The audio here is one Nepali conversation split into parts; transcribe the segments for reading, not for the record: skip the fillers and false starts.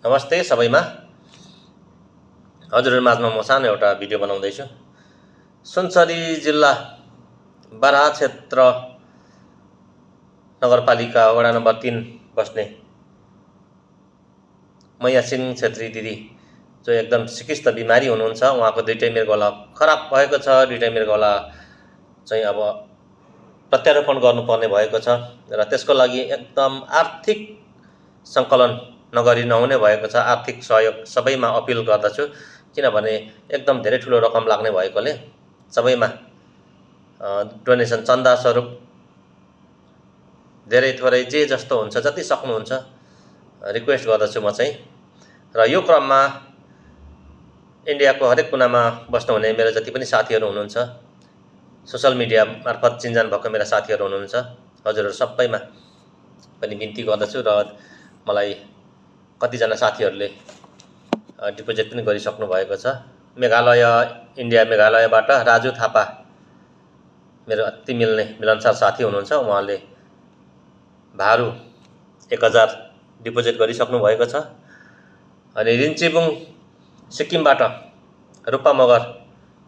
नमस्ते सबैमा। हजुरहरु माझमा म सानो एउटा भिडियो बनाउँदैछु। सुनसरी जिल्ला बाराहा क्षेत्र नगरपालिका वडा नम्बर 3 बस्ने मैयासिंह छेत्री दिदी जो एकदम सिकिस्त बिमारी हुनुहुन्छ। उहाँको दुईटै मृगौला खराब भएको छ। दुईटै मृगौला चाहिँ अब प्रत्यारोपण गर्नुपर्ने भएको छ र त्यसको लागि एकदम आर्थिक सङ्कलन नगरी नहुने भएको छ। आर्थिक सहयोग सबैमा अपिल गर्दछु, किनभने एकदम धेरै ठुलो रकम लाग्ने भएकोले सबैमा डोनेसन चन्दा स्वरूप धेरै थोरै जे जस्तो हुन्छ जति सक्नुहुन्छ रिक्वेस्ट गर्दछु म चाहिँ। र यो क्रममा इन्डियाको हरेक कुनामा बस्नुहुने मेरो जति पनि साथीहरू हुनुहुन्छ, सोशल मिडिया मार्फत चिन्जान भएको मेरा साथीहरू हुनुहुन्छ, हजुरहरू सबैमा पनि बिन्ती गर्दछु। र मलाई कतिजना साथीहरूले डिपोजिट पनि गरिसक्नु भएको छ। मेघालय, इन्डिया मेघालयबाट राजु थापा मेरो अति मिल्ने मिलनसार साथी हुनुहुन्छ। उहाँले भारू 1000 डिपोजिट गरिसक्नु भएको छ। अनि रिन्चेबुङ सिक्किमबाट रूपा मगर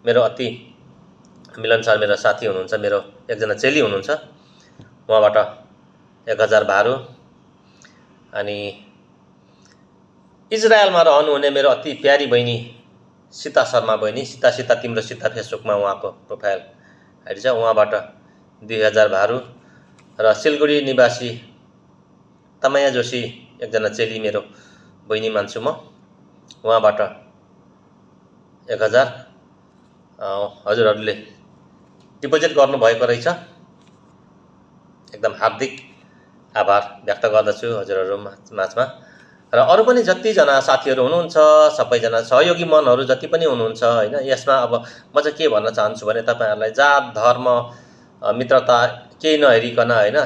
मेरो अति मिलनसार मेरो साथी हुनुहुन्छ, मेरो एकजना चेली हुनुहुन्छ, उहाँबाट 1000 भारू। अनि इजरायलमा रहनुहुने मेरो अति प्यारी बहिनी सीता शर्मा बहिनी, सीता तिम्रो सीता फेसबुकमा उहाँको प्रोफाइल आइडी छ, उहाँबाट 2000 भारू। र सिलगढी निवासी तमाया जोशी एकजना चेली मेरो बहिनी मान्छु म, उहाँबाट 1000 हजुरहरूले डिपोजिट गर्नुभएको रहेछ। एकदम हार्दिक आभार व्यक्त गर्दछु हजुरहरू माझमा। र अरू पनि जतिजना साथीहरू हुनुहुन्छ, सबैजना सहयोगी मनहरू जति पनि हुनुहुन्छ हैन। यसमा अब म चाहिँ के भन्न चाहन्छु भने तपाईहरुलाई जात धर्म मित्रता केही नहेरिकन हैन,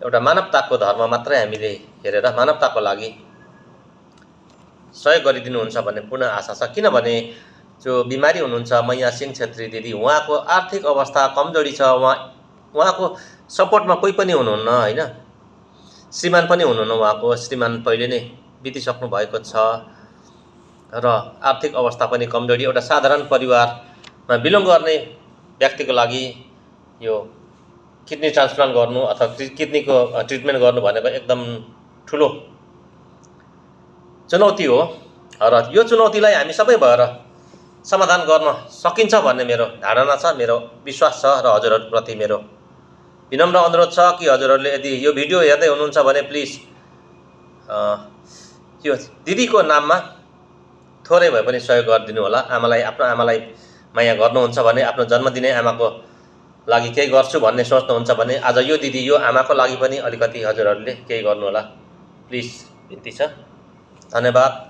एउटा मानवताको धर्म मात्रै हामीले हेरेर मानवताको लागि सहयोग गरिदिनुहुन्छ भन्ने पूर्ण आशा छ। किनभने जो बिमारी हुनुहुन्छ मैयासिंह छेत्री दिदी, उहाँको आर्थिक अवस्था कमजोरी छ। उहाँको सपोर्टमा कोही पनि हुनुहुन्न हैन। श्रीमान पनि हुनुहुन्न, उहाँको श्रीमान पहिले नै बितिसक्नु भएको छ र आर्थिक अवस्था पनि कमजोरी। एउटा साधारण परिवारमा बिलोङ गर्ने व्यक्तिको लागि यो किडनी ट्रान्सप्लान्ट गर्नु अथवा किडनीको ट्रिटमेन्ट गर्नु भनेको एकदम ठुलो चुनौती हो। र यो चुनौतीलाई हामी सबै भएर समाधान गर्न सकिन्छ भन्ने मेरो धारणा छ, मेरो विश्वास छ। र हजुरहरूप्रति मेरो विनम्र अनुरोध छ कि हजुरहरूले यदि यो भिडियो हेर्दै हुनुहुन्छ भने प्लिज यो दिदीको नाममा थोरै भए पनि सहयोग गरिदिनु होला। आफ्नो आमालाई माया गर्नुहुन्छ भने, आफ्नो जन्मदिने आमाको लागि केही गर्छु भन्ने सोच्नुहुन्छ भने आज यो दिदी यो आमाको लागि पनि अलिकति हजुरहरूले केही गर्नु होला, प्लिज बिन्ती छ। धन्यवाद।